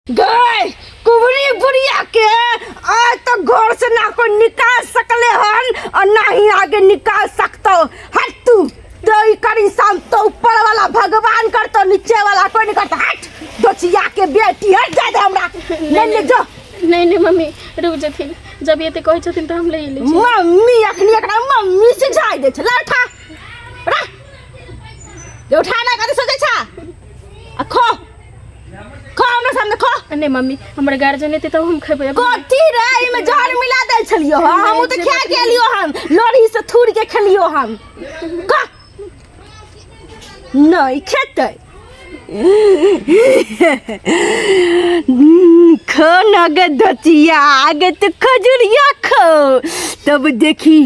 गए कुबरी बुढ़िया के आज तक घर से ना कोई निकाल सकले हन और ना ही आगे निकाल सकतो। हट तू तो ई कर इंसान तो ऊपर वाला भगवान करतो, नीचे वाला कोई नहीं करता। हट दोचिया के बेटी, हट जा दे हमरा ले ले जो। नहीं नहीं मम्मी रुक जथिन, जब एते कहै छथिन तऽ हम ले लै छी। मम्मी अखनी एकरा मम्मी से जाय दे छै। ला उठा रा जे उठा ना कथी सोचै छा? आ खो खो हमरा सामने खो। नहीं मम्मी हमर गार्जियन एते तब हम खेबै। कथी रे एमे जहर मिला देल छलियो? हम तऽ खा के एलियो, हम लोढ़ी से थूर के खेलियो। हम खा नहीं खेतै। खो न गे धतिया, आगे तो खजुरिया खो, तब देखी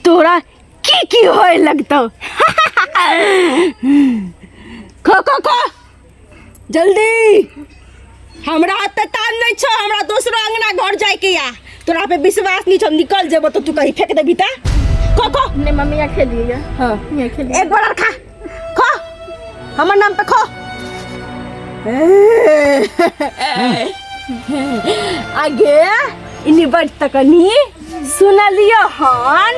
तोरा की की होए लगतौ। खो खो खो जल्दी, हमरा ओते तान नहीं छौ, हमरा दोसरो अंगना घर जाए के या। तोरा पे विश्वास नहीं छौ, हम निकल जेबो तो तू कहीं फेंक देबी। ता खो खो। नहीं मम्मी यहाँ खेलिए। हाँ यहाँ खेलिए। एक बार और खा, खो हमर नाम पे खो। आगे इनी बड़ तकनी सुनलियो हन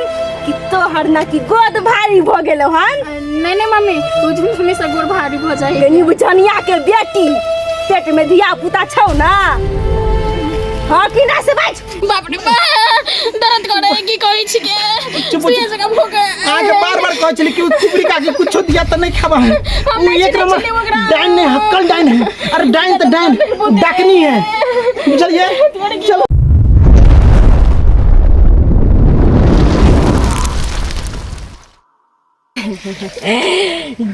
कि तोहर ना की गोद भारी भ गेलो हन। नहीं नहीं मम्मी उ हमेशा गोड़ भारी भ जाए। कनी बुझनिया के बेटी, पेट में धिया पुता छौ ना? हाँ कि ना से बाज। बाप रे बाप दर्द करे की कहै छी के चुप, सुइया जगह भोग। आगे बार बार कहै छली कि उ कुबरी काकी कुछो दिया त नहीं खाबा है। हम उ नहीं एक चिन्है नंबर छलियै ओकरा। डाइन नहीं, हक्कल डाइन है। अरे डाइन त डाइन डाकनी है, बुझलिए? चलो।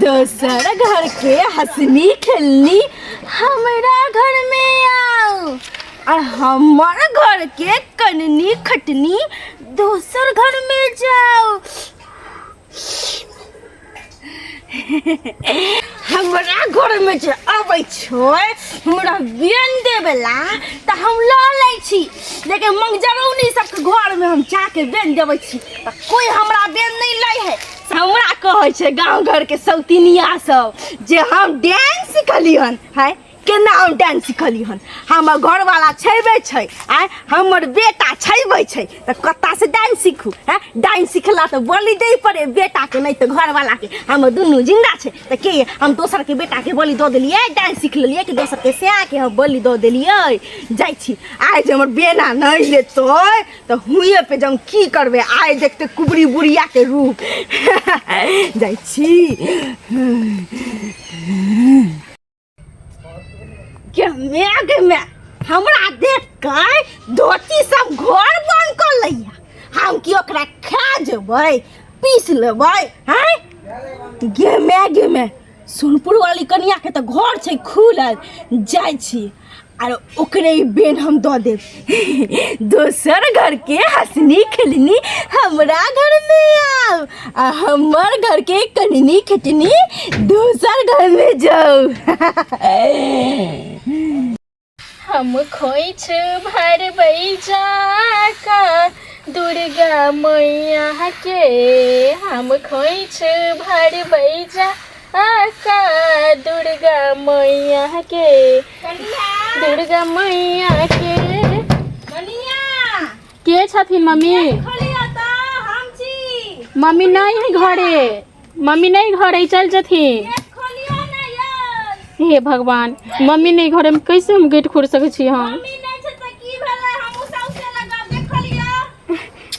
दोसर घर के हंसनी खेलनी हमरा घर में आओ और हमर घर के कननी खटनी दोसर घर में जाओ। हमरा घर में जे अबै छै हमरा बेन देवेला तऽ हम लऽ लै छी, लेकिन मंगजरौनी सबके घर में हम जाके बेन देबै छी तऽ कोई हमरा बेन नहि लै है। हमरा कहै छै गाँव घर के सौतिनिया सब जे हम डांस सिखली हन। है केना हम डांस सिखली हन? हमर घरवाला छेबे छै, आँय हमर बेटा छेबे छै, तऽ कत्ता से डांस सीखू? हैं डांस सिखला तऽ बलि दै पड़े बेटाके नहि तऽ घरवालाके। हमर दुनू जिंदा छै तऽ के हम दोसरके बेटाके बलि दऽ देलियै? डांस सीख लेलियै कि दोसरके सयाके हम बलि दऽ देलियै? जाइ छी, आइ जे हमर बेना नहि लेतै तऽ हुएँ पे जे हम की करबै, आइ देखतै कुबरी बुढ़ियाके रूप। जाइ छी के my गे my, हमरा देख के धोती सब घर बंद कर लैया। हम की ओकरा खा जेबै, पीस लेबै? हैं गे my गे my, Sonpur वाली कनिया के तऽ घर छै खुलल, जाइ छी आर ओकरे ई बेन हम दऽ देब। दोसर घर के हंसनी खेलनी हमरा घर में आउ आ हमर घर के कननी खटनी दोसर घर में जाउ। हम खोइछ भरबै जाका दुर्गा मैया के, हम खोइछ भरबै जाका दुर्गा मैया के, दुर्गा मैया के। के छथिन मम्मी? मम्मी नहीं है घरे, मम्मी नहीं घरे, चल जथिन। हे भगवान, मम्मी नहीं घरे में कैसे हम गेट खोल सकै छी? हम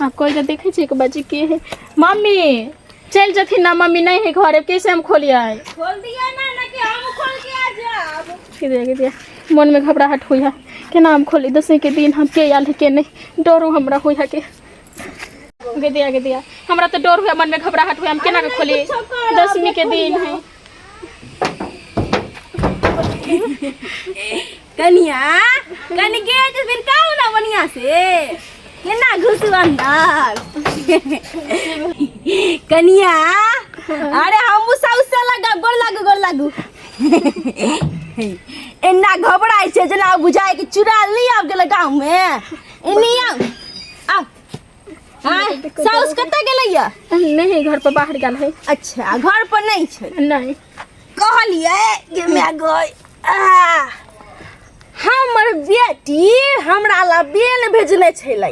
आब कोई के देखै छियै कि बच्ची के है। मम्मी चल जथिन ना, मम्मी नहीं है घरे, कैसे हम खोलिए? खोल दिया ना, ना कि हम खोल के आ जाब। के दिया के दिया, मन में घबराहट हुई है, केना हम खोली? दसवीं के दिन हम के आयल है के नहीं, डरो हमरा हुई है के गे दिया गे दिया, हमरा तो डर हुआ, मन में घबराहट हुआ, हम केना के खोली? दसवीं के दिन है। कनिया कनि गेट फिर काउ ना बढ़िया से केना घुसू अंदर कनिया? अरे हमहू साउस लगा गोर लागू, गोर लागू। एना घबराइ छै जेना बुझाइ कि चुड़ैल नहीं आबि गेलै गाँव में। एनी आउ आउ। आँय, साउस कतऽ गेलै या? नहीं, घर पर बाहर गेल है। अच्छा, घर पर नहीं छै? नहीं। कहलियै जे माय गय, आ, हम बेटी हमरा ला बेल भेजने छलै,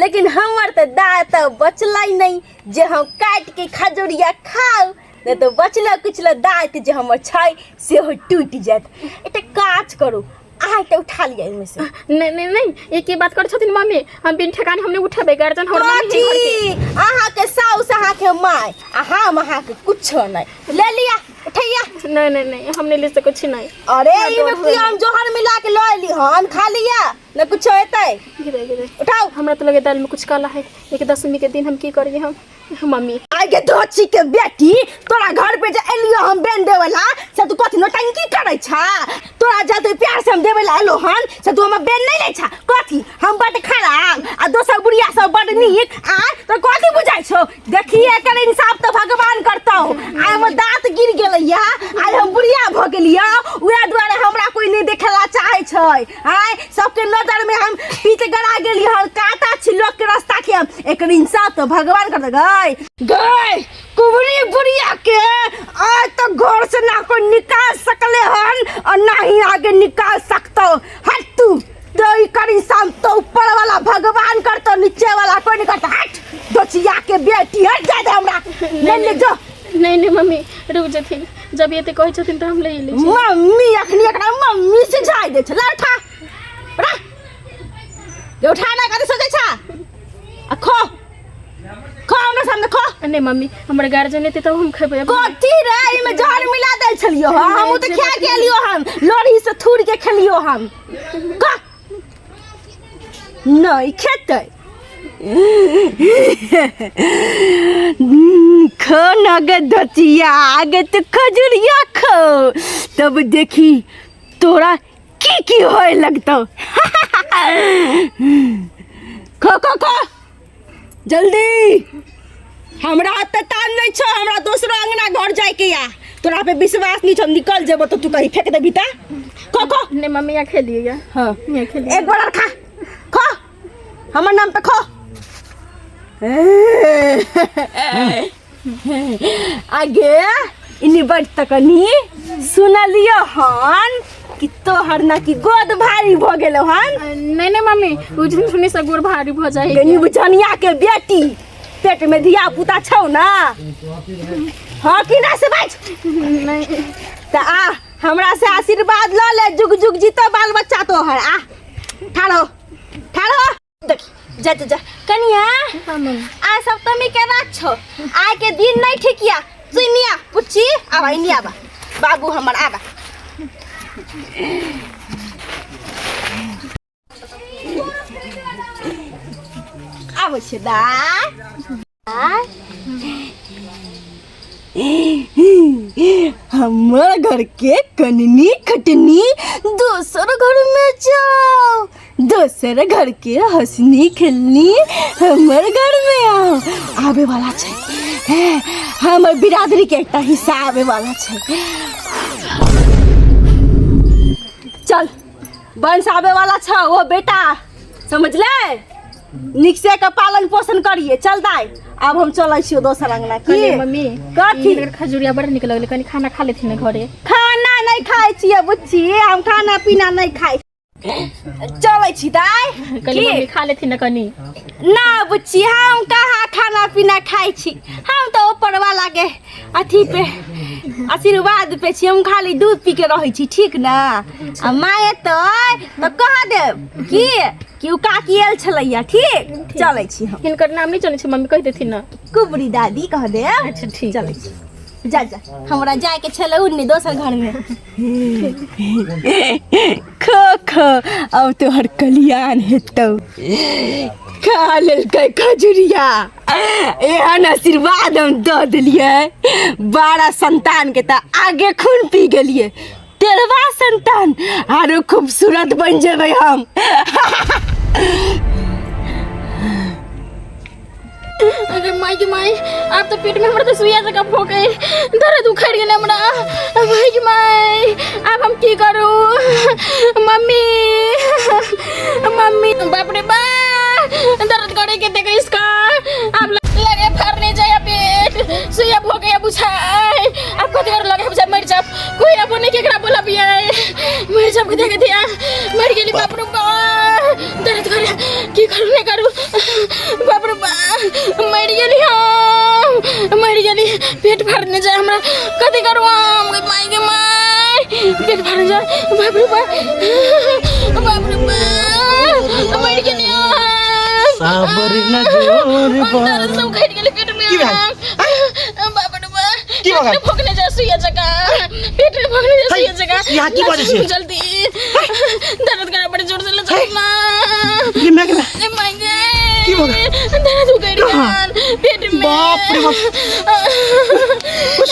लेकिन हमर तऽ दाँत तऽ बचलै नहि जे हम काटि के खजुरिया खाउ, नहि तऽ बचलो कुचलो दाँत जे हमर छै सेहो टूटि जायत। एकटा काज करू, अहाँ एकटा उठा लिअ एहिमे से। नहीं नहीं नहीं, ये की बात कर छथिन मम्मी, हम बिन ठेकान हम नहीं उठेबै, गार्जियन हमर मम्मी है घर के। कथी अहाँके साउस अहाँके माय आ हम अहाँके कुछो नहि। ले लिअ, उठैया। नहीं नहीं नहीं, हम नहीं ले सकै छी। नहीं। अरे एहिमे की हम जोहर मिला के लऽ एली हन, खा लिअ ने, कुछो हेतै। गिरे गिरे। उठाउ। हमरा तो लगे दाल में कुछ काला है। एक दशमी के दिन हम की करिए हम मम्मी? आगे दोची के बेटी, तोरा घर पे जे एलियो हम बेन देवेला से तू कथी नौटंकी करै छा? तोरा जाते प्यार से हम देवेला एलो हन से तू हमर बेन नहीं लै छा? कथी हम बड खराब आ दोसर बुढ़िया सब बड नीक? आ तो कथी बुझाइ छौ? देखी, एकर इंसाफ तो भगवान करतौ। आइ हमर दाँत गिर गेलैया, आइ हम बुढ़िया भऽ गेलियै, उएह दुआरे हमरा कोई नहीं देखेला चाहै छै। आय सबके नजर में हम पीट गड़ा गेली हन, काटा छी लोग के रास्ता के। एकर इंसाफ तो भगवान कर गए गए कुबरी बुढ़िया के आज तक घर से ना कोई निकाल सकले हन और ना ही आगे निकाल सकतो। हट तू तो, एकर इंसाफ तो ऊपर वाला भगवान करतो, नीचे वाला कोई नहीं करता। हट दोचिया के बेटी, हट जा दे हमरा, ले ले जो। नहीं नहीं मम्मी, रुक जथिन, जब एते कहै छथिन तऽ हम ले लै छी। मम्मी अखनी एकरा मम्मी सिझाइ दै छै। ला उठा, उठा ये, उठा ना, कथी सोचै छा? आ खो खो, हमरा सामने खो। नहीं मम्मी, हमर गार्जियन एते तब हम खेबै। कथी रे, एहिमे जहर मिला देल छलियो? हम तऽ खा के एलियो हम, लोढ़ी से थूर के खेलियो हम। खा नहीं खेतै? खो न गे धोतिया, आगे तो खजुरिया खो, तब देखी तोरा की की होए लगतौ। खो खो खो जल्दी, हमरा ओते तान नहीं छौ, हमरा दोसरो अंगना घर जाए के या। तोरा पे विश्वास नहीं छौ, हम निकल जेबो तो तू कहीं फेंक देबी। ता खो खो। नहीं मम्मी, यहाँ खेलिए। हाँ। यहाँ खेलिए। एक बार और खा, खो, हमर नाम पे खो। आगे इन्नी बैठ तकनी, सुनलियो हन कि तोहर ना कि गोद भारी भ गेलो हन। नहीं नहीं मम्मी, उ झुनझुनी से गोड़ भारी भ जाए। गनी बुझनिया के बेटी, पेट में धिया पुता छौ ना? हाँ कि ना से बाज। नहीं। त आ हमरा से आशीर्वाद ल ले, जुग जुग जीतो बाल बच्चा तोहर। आ ठाड़ो ठाड़ो, देख जा जा जा कनिया। हाँ मम्मी। आ सप्तमी के रात छो, आइ के दिन नहीं ठीक या। सुनिया पुच्ची, आबा इनी, आबा बाबू हमर, आबा। आबै छै दाइ। हमर घर के कननी खटनी दोसर घर में जाओ, दोसर घर के हंसनी खेलनी हमर घर में आओ। आबे वाला छै हे, हमर बिरादरी के एकटा हिस्सा आबे वाला छै। चल, वंश आबे वाला छ ओ बेटा, समझले? नीक से के पालन पोषण करिए। चल दाई, आब हम चलै छियो दोसर अंगना। की कहलियै मम्मी? कथी? ई खजुरिया बड़ नीक लगलै, कनि खाना खा लेथिन ने घरे। खाना नहीं खाइ छियै बुच्ची, हम खाना पीना नहीं खाइ। चलै छी दाई। कहलियै की? मम्मी, खा लेथिन ने कनि। ना बुच्ची, हम कहाँ खाना पीना खाइ छी, हम तऽ ऊपर वाला के अथी पे आशीर्वाद पे छी, हम खाली दूध पी के रहै छी, ठीक ना? आ माय एतै तऽ कह देब की कि उ काकी आयल छलैया। ठीक, चलै छी हम। हिनकर नाम नहि जनै छै मम्मी, कहि देथिन ने। कुबरी दादी कह देब। अच्छा ठीक। चलै छी, जा जा, हमरा जायके छलै उन्ने दोसर घरमे। खो खो, अब तोहर कल्याण हेतौ। खा लेलकै खजुरिया, एहन आशीर्वाद हम दऽ देलियै। 12 संतान के तऽ आगे खून पी गेलियै, 13वां संतान आरो खूबसूरत बन जेबै हम। अरे माई के माई, आब तो पेट में हमरा तो सुइया जकाँ भोकै, दर्द उखड़ि गेलै हमरा। माई के माई, आब हम की करू? मम्मी, मम्मी, बाप रे बा, दर्द करे के देखे इसका। आब लगे फर नहीं जाए पेट, सुइया भोकै बुझाय। आब कथी कर लगे बुझाय मर जाए। जाब कोई आबो नहीं केकरा बोलाबिए मर जाब के दिया मर गेली बाप रे बाप दर्द करे की करू नहीं करू बाप रे बाप मर गेली हम मर गेली पेट भरने जाए हमरा कथी करू हम गे माय गे माय पेट भरने जाए बाप रे बाप बाप रे बाप मर गेली हम साबर न जोर दर्द सब घटि गेलै पेट में की भेल? बाप रे बाप की भऽ गेल? भोगने जा सुइया जकाँ पेट में भोगने जा सुइया जकाँ यहाँ की बजै छियै? जल्दी दर्द करे बड़े जोर से ले चल ना ये मैं के मैं ए my गे की भऽ गेल? दर्द हो गई कहाँ? पेट में बाप रे बाप।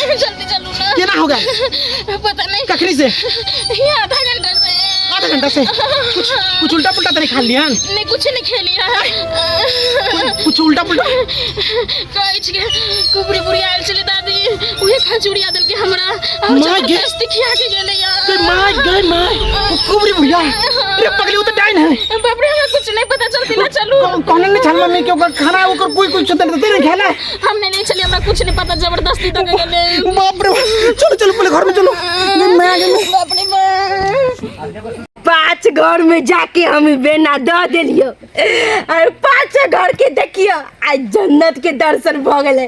जल्दी चलू ना केना हो गया पता नहीं कखनी से ये आधा घंटा से आधा घंटा से कुछ कुछ उल्टा पुल्टा तो नहीं खा लिया नहीं कुछ नहीं खेली है कुछ उल्टा पुल्टा कहै छियै कुबरी बुढ़ी आयल छलै दादी उहे खजूरिया देलकै हमरा और माय गे। जबरदस्ती खिया के गेलै गई माय गई माय वो कुबरी बुढ़िया अरे पगली वो तो डाइन है बाप रे हमरा कुछ नहीं पता चलती ना चलू कौन नहीं छल मम्मी के ओकर खाना ओकर कोई कुछ देते नहीं खेला हम नहीं चली हमरा कुछ नहीं पता जबरदस्ती दऽ के गेलै बाप रे चलो चलो पहले घर में चलो नहीं मैं आगे मैं बाप रे बाप पाँच घर में जाके हम बेना दऽ देलियो और पाँच घर के देखियो आज जन्नत के दर्शन भऽ गेलै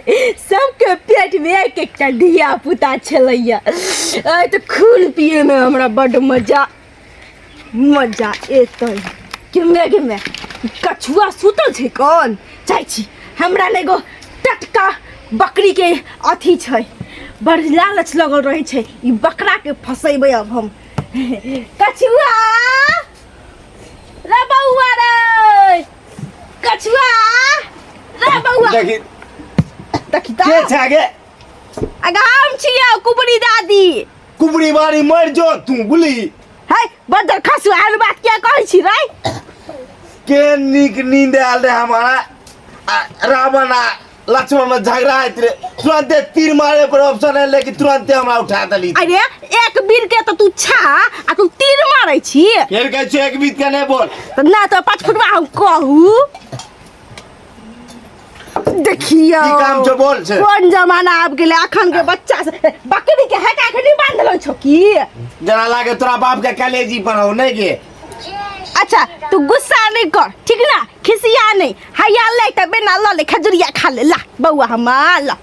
सबके पेट में एक एकटा धिया पुता छलैया आइ तऽ खून पिए में हमरा बड्ड मजा मजा एतै केमे केमे कछुआ सुतल छै कोन जाइ छी हमरा ने एगो टटका बकरीके अथी छै बड़ लालच लगल रहै छै ई बकराके फसेबै अब हम कछुआ रे बौआ रे कछुआ रे बौआ देखी देखी के तऽ छै आगे अगा हम छियै कुबरी दादी कुबरी बारी मर जो तू बुली है बदर खसु आलू बात किया कहै छी रे के नीक नींद आयल रहे हमारा आ रावण आ लक्ष्मण में झगड़ा होइत रहे तुरंते तीर मारे पर ऑप्शन है लेकिन तुरंते हमरा उठा देली अरे एक बीर के तो तू छा आ तू तीर मारै छी फेर कहै छियै एक बीत के नहि बोल तऽ ना तो पाँच फुटवा हम कहू देखियौ की काम छौ बोल से कोन जमाना आबि गेलै अखन के बच्चा से बकरी के हटा के नहीं बांधलो छौ की जेना लागे तोरा बाप के कलेजी पर हो नहि गे अच्छा तू गुस्सा नहीं कर ठीक ना खिसिया नहीं हैया ले त बिना ल ले खजुरिया खा ले ला बौआ हमार ला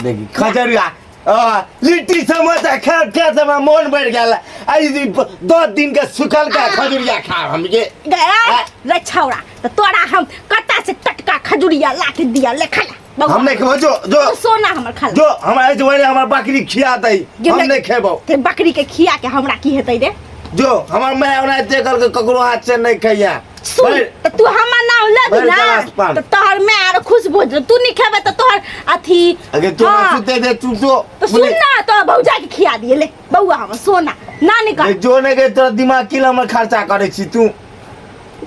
देखी खजरिया आ, लिट्टी समोसा खा खा से हमरा मोन बढ़ गेल आई 10 दिन के सुखल का खजुरिया खा हम के गया रे छौड़ा त तोरा हम कत्ता से टटका खजुरिया ला के दिया ले खा ला बौआ हम नहीं खेबो जो जो तू सोना हमर खा ला जो हमरा ऐसे वही हमर बकरी खिया दई गे हम मैं- नहीं खेबो ते बकरी के खिया के हमरा की हेतै रे जो हमर माय ओनाहिते कहलकै ककरो हाथ से नहीं खैया सुन त तू हमर नाम ले भरि ना गिलास पान। त तोहर मैं आर खुश भो जेतौ। तू नहीं खेबे त तोहर अथी अगे तू हाँ। सुते दे तू जो तो सुन ना तो भौजा के खिया दिए ले बौआ हमर सोना ना निकल जो नहीं के तोरा दिमाग की हमर खर्चा करै छी तू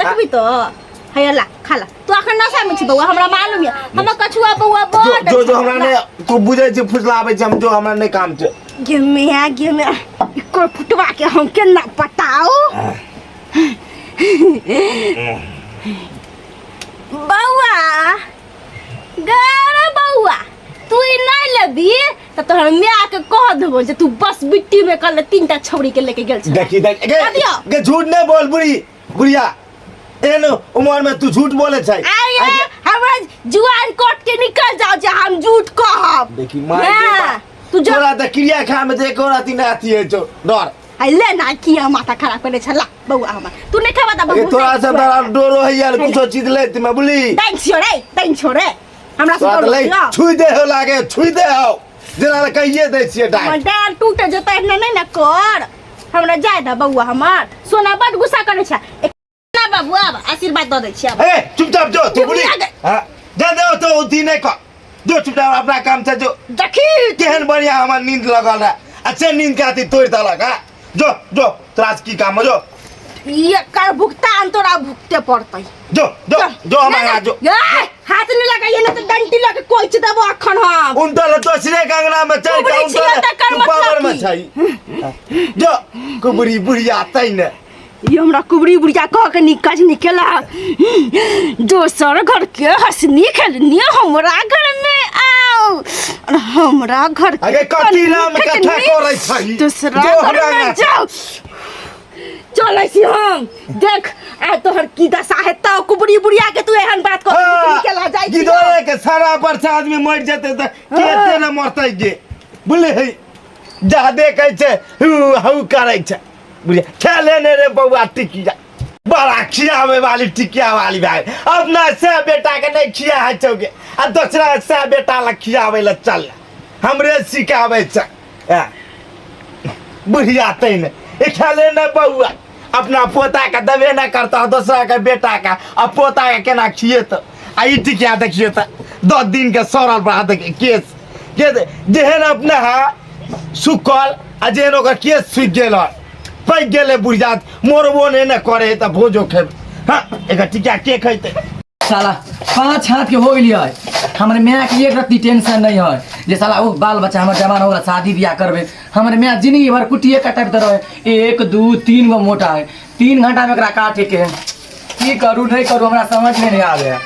देखबी तो हैया ला खा ला तू अखन नशा में छी बौआ हमरा मालूम ये हमर कछुआ बौआ जो बड़ जो जो हमरा नहीं तू बुझै छी फुसलाबै छी हम जो हमरा नहीं काम छै गे मैया गे मैया एकर फुटवा के हम केना पटाउ बौआ गे बौआ तू ई नहीं लेबी तऽ तोहर माय के कह देबो जे तू बस बिट्टी में कल तीन टा छौड़ी के लेके गेल छला देखी देख गे कह दियौ। गे झूठ नहीं बोल बुढ़ी बुढ़िया एहन उमर में तू झूठ बोले छै आये हमरा जुआन कोट के निकल जाओ जे हम झूठ कहब देखी मार के हाँ, बा। तू जो तोरा तऽ क्रिया खा में देखो राती ना अथी होइ छौ डर आ ले ना किया माथा खराब करे छला बौआ हमर तू नहीं खेबा त अरे तोरा से तोरा डरो होइया कुछो चीज लेत में बुली दैन छियो रे दैन छियो रे हमरा से तोरा डर तऽ लै होइया। छुइ दे हो लागे छुइ दे हो जेना कहिए दै छियै हमर डांट डाल टूट जेतै एना नहीं ना कर हमरा जाय दे बौआ हमर सोना बड गुस्सा करे छै ना बाबू आब आशीर्वाद दऽ दै छी आब ए चुपचाप जो तू बुली आगे। हां जा दे तो उठी नहीं कर जो चुपचाप अपना काम से जो देखी केहन बढ़िया हमर नींद लगल रहे अच्छे नींद के अथी तोड़ देलक हाँ जो जो तोरा से की काम हो जो एकर भुगतान तोरा भुगते पड़तै जो जो जो हमारे हाथ जो ए, हाथ नहीं लगाइए ना तो डंटी लगे कोइच देबो अखन हम उनटल दोसरे के अंगना में चढ़ कुबरी के छियै उनटल तकर तू मतलब पावर में की? छै जो कुबरी बुढ़िया तै ने ई हमरा कुबरी बुढ़िया कह के निकज निकला दोसर घर के हंसनी खेलनी हमरा घर में आओ। और हमरा घर के अगे कथी राम कन्नी कथा खटनी करै छही दूसरा जो घर हमरा में जाओ। चलै छी हम, देख आ तोहर की दशा हेतौ। कुबरी बुढ़िया के तू एहन बात कर के ला जाइ छी। गिदोरे के सारा पर से आदमी मर जेतै तऽ केते ने मरतै गे, बुझलियै? है जादे कहै छै हु हु करै छै, बुझलियै? खेले ने रे बौआ, टिकिया बड़ा खियावे वाली टिकिया वाली भाई। अपना से बेटा के नहीं खिया है चौके आ दोसरा से बेटा ला खियावे ला चल हमरे सिखावे छै। आ, बुढ़िया तै ने ए खेले ने बौआ, अपना पोता के देबे न करता, दोसरा के बेटा के आ पोता के केना खिएत? आ ई टिकिया देखिए तऽ 10 दिन के सड़ल बा। देखिए केस के जेहन अपना है सुखल आ जेहन ओकर केस सुखि गेल हन, पकि गेलै बुढ़िया, मोरबो नहि ने करे है तऽ भोजो खेबै। हँ, एकर टिकिया के खैतै? साला 5 हाथ के हो गेलियै, हमर माय के एक रत्ती टेंशन नहीं है जे साला ओ बाल बच्चा हमर जवान हो गेला, शादी बियाह करबे। हमर माय जिंदगी भर कुटिए कटैत रहे। 1 2 3 गो मोटा है, 3 घंटा में एकरा काटे के है। की करू नहीं करू हमरा समझ में नहीं आवे है।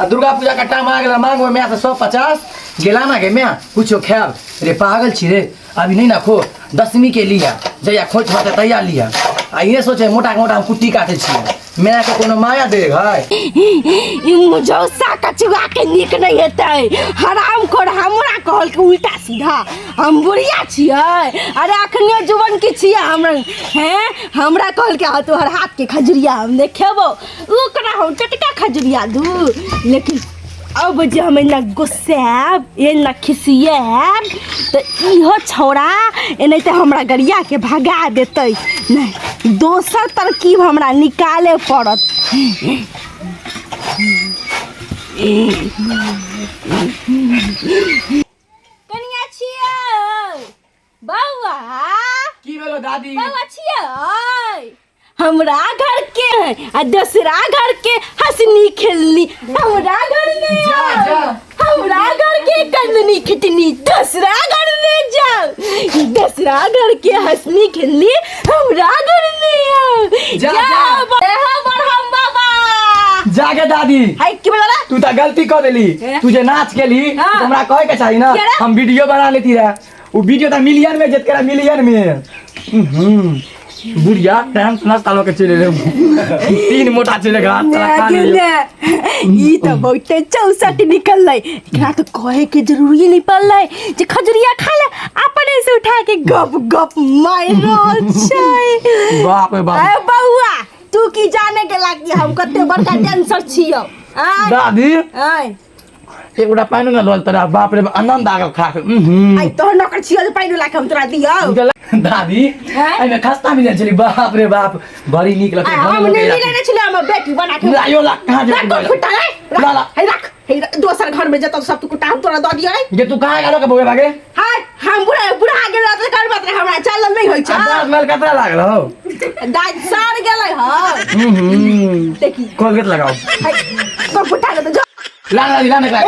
आ दुर्गा पूजा का टाइम आ गेल, मांगो माय से 150 गेला ना गे माय कुछो खायब रे। पागल छी रे, अभी नहीं ना खो, दसवीं के लिया, जहिया खोज होते तहिया लिया। आ ये सोचे मोटा मोटा हम कुट्टी काटे छियै, माय के कोनो माया दे है। ई मुजौसा कचुआ के नीक नहीं हेतै। हराम खोर हमरा कहल के उल्टा सीधा, हम बुढ़िया छियै? अरे अखनियो जुबन की छियै हमरा हैं। हमरा कहल के तोहर हाथ के खजुरिया हम नहीं खेबो, ओकरा हम टटका खजुरिया दू। लेकिन अब जे हम एना गुस्साएब, एना खिसियाएब तऽ इहो छौड़ा एनाहिते हमरा गरिया के भगा देतै। नहि, दोसर तरकीब हमरा निकाले पड़त। कनिया छियै, बौआ। की भेलो दादी? बौआ छियै, हमरा घर के है आ दोसरा घर के हंसनी खेलनी हमरा घर में जा, आओ। जा। हमरा घर के कंदनी खिटनी दोसरा घर में जाओ, दोसरा घर के हंसनी खेलनी हमरा घर में आओ। जा, जा। जाओ, बरहम बाबा। जागे दादी। हाय, की बोला? तू तो गलती कर देली। हैं? तू जे नाच केली हाँ। तो हमरा कहे के चाही ना। क्या रे? हम वीडियो बना लेती रहे, वो वीडियो तो मिलियन में जेत करा, मिलियन में। बुढ़िया टाइम से नाश्ता लऽ के चलि एलै, 3 मोटा चलि गेल, साला खा लेलियै। ई तऽ बहुते चौसठ निकललै। एकरा तऽ कहे के जरूरी नहीं पड़लै जे खजुरिया खा ले, अपने से उठा के गप गप मारि रहल छै। बाप रे बाप। ए बौआ, तू की जाने गेला कि हम कते बड़का डांसर छियौ? आँय? दादी, आँय? एक गोटा पानि ने लऽ तोरा, बाप रे बाप, आनंद आ गेल खा के। उहुं। आइ तोहर नौकर छियौ जे पानि ला के हम तोरा दियौ? दादी, हैं? एहिमे खस्ता मिलल छलै, बाप रे बाप, बड़ी नीक लगतै। आइ हम नहि मिलेने छलियै, हमर बेटी बना के लायो ला, कहाँ राख जेतै? तोर खुट्टा रे। ला, ला। हे रख, हे रख, दोसर घर में जतौ सब तू कुट्टा हम तोरा दऽ दियौ रे। जे तू कहाँ गेलो के बौआ भागे? हाय, हम बुढ़ा बुढ़ा गेल रहत कर बात रे, हमरा चलल नहीं होइ छै। आ दाँत मेल कतरा लागल हौ? दाँत सड़ गेलै हौ। उहुं। देखी। कोलगेट लगाओ। हाय, तोर कुट्टा ले तऽ जो। ला ला ला, निकला। ए,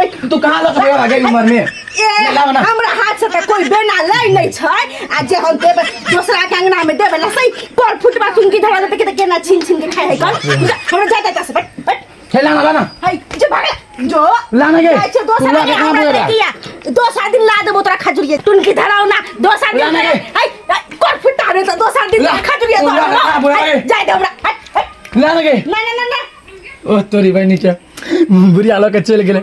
ए, तू कहाँ लऽ के बौआ भागे उम्र में? ए, ला ना। हमरा हाथ से तऽ कोई बेना लै नहीं छै आ जे हम देबै दोसरा के अंगना में देबै ला सही कर फुटबा चुनकी धरा देतै के तऽ केना छीन छीन के खाइ है कर। हमरा जा जा से बट बट। हे ला ना, ला ना। है जे भागला जो। ला ना गे। जाइ छै दोसर तू ला के दिन कहाँ हमरा बोलेगा? देखिया, दोसर दिन ला देबो तोरा खजुरिया टुनकी धराउ ना दोसर दिन। ला ना गे। है कर फुटा रे तऽ दोसर दिन ला। खजुरिया तू ला के कहाँ बोलेगा गे? जाइ दे हमरा। हट, हट। ला ना गे। ना ना ना ना। ओ तोरी बहिनी के बुढ़िया लऽ के चलि गेलै,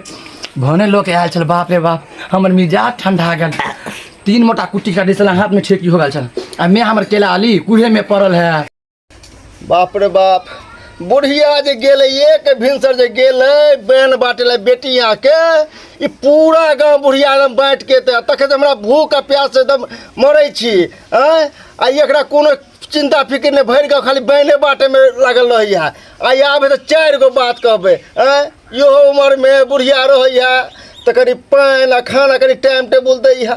भने लऽ के आयल छल। बाप रे बाप, हमर मिजाज ठंडा गेल। 3 मोटा कुट्टी काटै छल, हाथ में ठेकी हो गेल छल आ मैं हमर केला आली कुहे में पड़ल है। बाप रे बाप, बुढ़िया जे गेलै एक भिनसर जे गेलै बेन बाटे ला बेटिया के, ई पूरा गाँव बुढ़िया एकदम बाँटि के तऽ तखन से हमरा भूख आ प्यास से एकदम मरै छी। आँय, आ एकरा कोनो चिंता फिक्र नहि, भरि गाँव खाली बैने बाटेमे लागल रहैया। आ आबै तऽ 4 गो बात कहबै। आँय, इहो उमरमे बुढ़िया रहैया तऽ कनि पानि आ खाना कनि टाइम टेबुल दैया।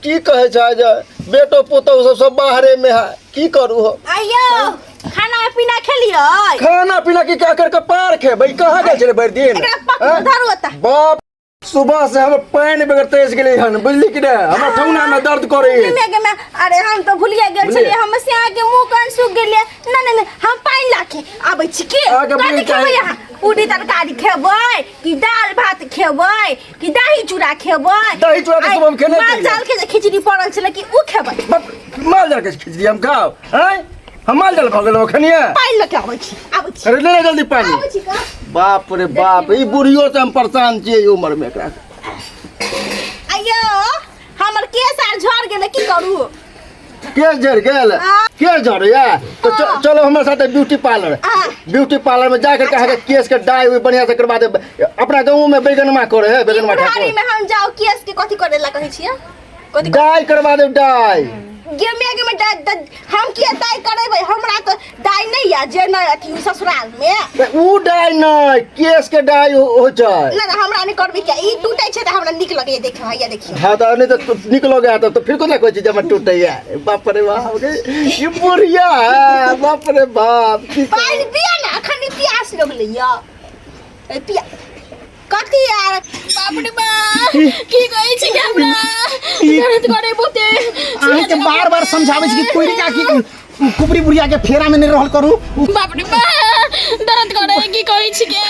की कहै छै जे बेटो पुतहु सब सब बाहरेमे है, की करू हम? आइयो खाना पीना खेलियै? खाना पीना की कह कर कपार खेबै? कहाँ गेल छलै भरि दिन? एकरा पकड़ आँय? धरू ओतऽ। बाप, सुबह से हम पानि बगैर तरसि गेलै हन, बुझली कि नहि? हमरा ठेहुना में दर्द करै गे गे गे, अरे हम तो भूलिए गेल बुझलियै? छलियै, हम से आके मुंह कान सूख गेलियै। ना ना ना, हम पानि लाके आबै छी के अहाँके कथी बुझि खेबै चाही। अहाँ? पूरी तरकारी खेबै कि दाल भात खेबै कि दही चूड़ा खेबै? दही चूड़ा तऽ सुबहमे खेने माल छलियै। जाल के जे खिचड़ी पड़ल छलै कि उ खेबै? बक, माल जाल के खिचड़ी हम खाओ आँय? हम माल जाल भऽ गेलहुँ एखनिए? पानि लऽ के आबै छी, आबै छी। अरे ले ले जल्दी पानि। आबै छी का। बाप रे बाप, ई बुढ़ियो से हम परेशान छियै ई उम्र में एकरा। आइयो हमर केस आर झड़ गेलै, की करू? केस झड़ गेल? केस झड़ैया तो चलो हमरा साथे ब्यूटी पार्लर। ब्यूटी पार्लर में जा करके अहाँके केस के डाई उई बढ़िया से करवा देब। अपना गाँव में बैगनमा करे है, बैगनमा बुढ़ारी ठाकुर। में हम जाओ केस के कथी करे ला कहै छियै? कथी? डाई करवा देब, डाई। गेमे गेमे डाई हम किया डाई करेबै? हमरा तऽ डाई नहि या जे नहि अथी ससुराल में। तऽ ऊ डाई नहि, केस के डाई हो छै। ना ना, हमरा नहि करबै। किया ई टूटै छै तऽ हमरा नीक लगैया देखे। हैया देखियौ। हाँ तऽ नहि तऽ नीक लगैया तऽ फिर कोना कहै छी जे हमर टूटैया? बाप रे बाप रे, ई बुढ़िया है, बाप रे बाप, की पानि पिया ना, अखन ई प्यास लगलै या। ए, पिया कथी यार? बाप रे बाप, की कहै छी हमरा दर्द करे बहुते। अहाँके बार बार समझाबै छी कि कोइरी काकी कुबरी बुढ़िया के फेरा में नहीं रहल करू। बाप रे बाप, दर्द करे, की कहै छी के?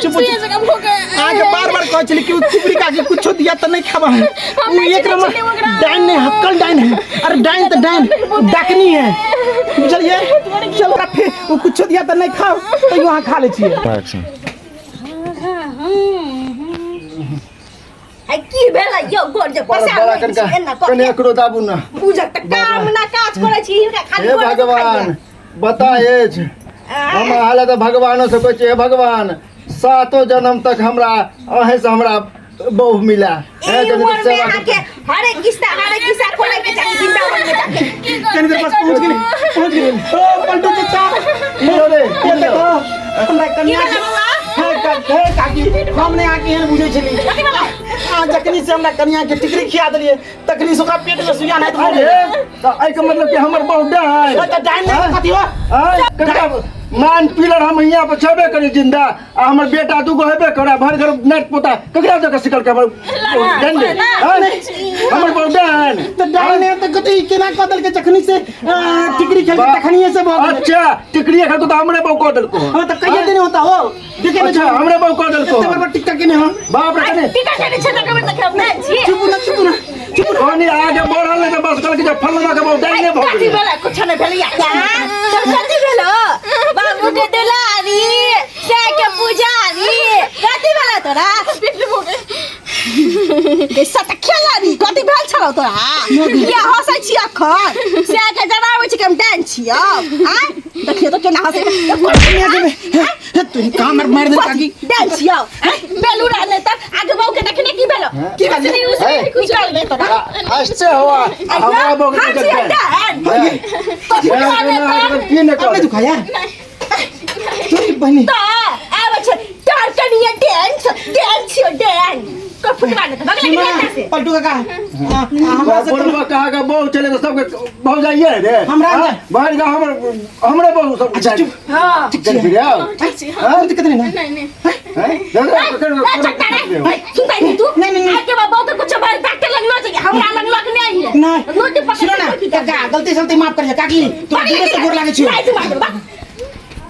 चुप। सुइया जकाँ भोके। अहाँके बार बार कहै छली कि उ कुबरी काकी कुछो दिया तऽ नहीं खाबा है। हम उ नहीं एक चिन्है नंबर छलियै ओकरा। डाइन नहीं, हक्कल डाइन है। अरे डाइन तऽ डाइन डाकनी है, बुझलियै? चल ओकरा फिर उ कुछो दिया तऽ नहीं खाओ, तैयो अहाँ खा लै छियै। आ की भेलै यौ गोर जे बड़ा पसार बड़ा नहि कनिका छी एना कऽ कनि के? एकरो दाबू ना। बुझक तऽ काम ना काज करै छी हिनका खाली हे गोर जे भगवान, बता अछि हम हालत। भगवानो से कहै छियै, हे भगवान, सातो जन्म तक हमरा अहें से हमरा बहु मिला। खाइए। ई उम्र में अहाँके हरेक किस्सा, हरेक किस्सा खोलै के चाही वृंदावन में जाके। कनी देर बस, पहुंच गेली, पहुंच गेली। ओ पलटू चाचा, रे ये देखो हमरा कन्या की के भेलै बौआ? हे हे काकी, हम नहि अहाँके एहन बुझै छली। अहाँ जखनी से हमरा कन्या के टिकरी खिया देलियै तखनी से ओकरा पेट में सुइया नहि धऽ अरे गेलै। तऽ एहिके मतलब कि हमर बहु डाइन? तऽ डाइन नहि कथी हो? आँय, कनिका मान पिलर हम हियाँ पर छेबे करी जिंदा आ हमर बेटा दूगो हेबे करे, भर घर नाट पोता ककरा दऽ के सिकल के हमर डाइन दे? आँय, हमर बहु डाइन? तऽ डाइन नहि तऽ कथी? केना कऽ देलकै? जखनी से टिकरी खेलकै तखनिये से भऽ गेलै। अच्छा, टिकरी खेलको तऽ हमरे बहु कऽ देलको। हाँ तऽ कहिया दिन होता हो देखे नहीं। अच्छा, हमरे बहु कऽ देलको। एते बड़ टिक्का केने हम। बाप रे, कने टीका केने छै तऽ कहबै तऽ हम नहि छी। चुप ना, चुप ना, चुप ना। कनी आगे बढ़ल नहि तऽ बस कहलकै जे फलना के बहु डाइने भऽ कथी गेलै। भेलै? कुछ नहि भेलै या तऽ कथी भेलो बाबू के दुलारी से के पुजारी? कथी भेलै तोरा गे सत खेलारी? कथी भेल छलौ तोरा? किया हँसै छी अखन? से के जनाबै छी कि हम डाइन छियौ? आँय, देखियौ तऽ केना हँसै। कन्या के हे तू कहाँ मार मार दे काकी। डाइन छियौ बेलूरा नहि तऽ आगे बहू के देखने की भेलो? की बात? निकाल दे तोरा। ऐसे हुआ हमरा बहु हम के छियै डाइन। की नहि अब नहीं कर दुखाया तोरी बहनी। तऽ आबै छै तोर कनिए डांस डांस छियौ डांस को फुटबा नहि तऽ भगले सुना के से। पलटू काका, हमरा से बोलबा कहा के बहु चले तऽ सबके बहु जाइए रे। हमरा हाँ? बाहर गाँव हमर हमरे बहु सब। अच्छा, चुप। हाँ। ठीक छी? फिर आओ। ठीक छी। हाँ, दिक्कत नहीं ना? नहीं नहीं। हैं? ए, चट्टा रे, सुनता नहीं तू? नहीं, नहीं, नहीं। आके बाबा के कुछ बात डॉक्टर लगलो छै, हमरा लगलक नहीं है। नहीं। नोट पकड़ सुनो ना काका, गलती सलती माफ करिए काकी, तोरा दिले से गोर लागे छियो। नहीं मार देबा।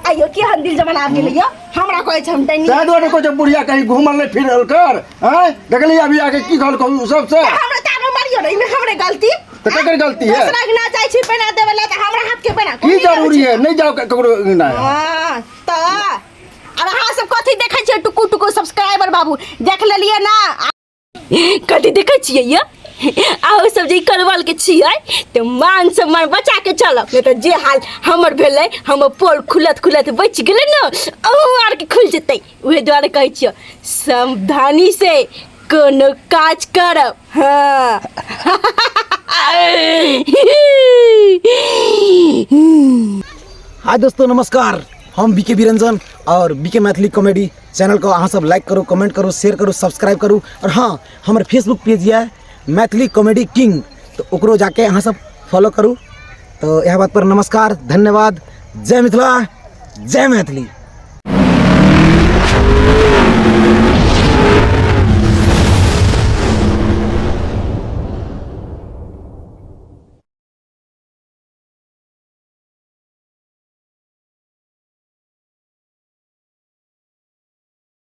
आइयो के हम दिल जमाना आबि गेलै यो, हमरा कहै छै हम तनी। ताहि दुआरे कहै छै बुढ़िया कहीं घूमल नहि फिरल कर। हैं, देखली अभी आके की कहलकौ उ सबसे? हमरा तारो मारियो रे, इमे हमरे गलती? तऽ ककर गलती है? दोसरा के ना जाइ छी पहिना देबे ला तऽ हमरा हाथ के पहिना की जरूरी है? नहीं जाओ ककरो ना। हाँ तऽ आब अहाँ सब कथी देखै छियै टुकु टुकु सब्सक्राइबर बाबू? देख लेलियै ना कथी देखै छियै यो? अहूँ सब जे ई करवल के छियै तऽ मान सम्मान बचा के चलब, नहि तऽ जे हाल हमर भेलै, हमर पोल खुलत खुलत बचि गेलै ने, अहूँ आरके खुलि जेतै। उहे दुआरे कहै छियै सावधानी से कोनो काज करब। हाँ। हाय दोस्तों, नमस्कार। हम बीके बिरंजन और बीके मैथिली कॉमेडी चैनल को अहाँ सब लाइक करू, कमेंट करू, शेयर करू, सब्सक्राइब करू। और हाँ, हमर फेसबुक पेज यऽ मैथिली कॉमेडी किंग, तो ओकरो जाके अहाँ सब फॉलो करू। तो यह बात पर नमस्कार, धन्यवाद। जय मिथिला, जय मैथिली।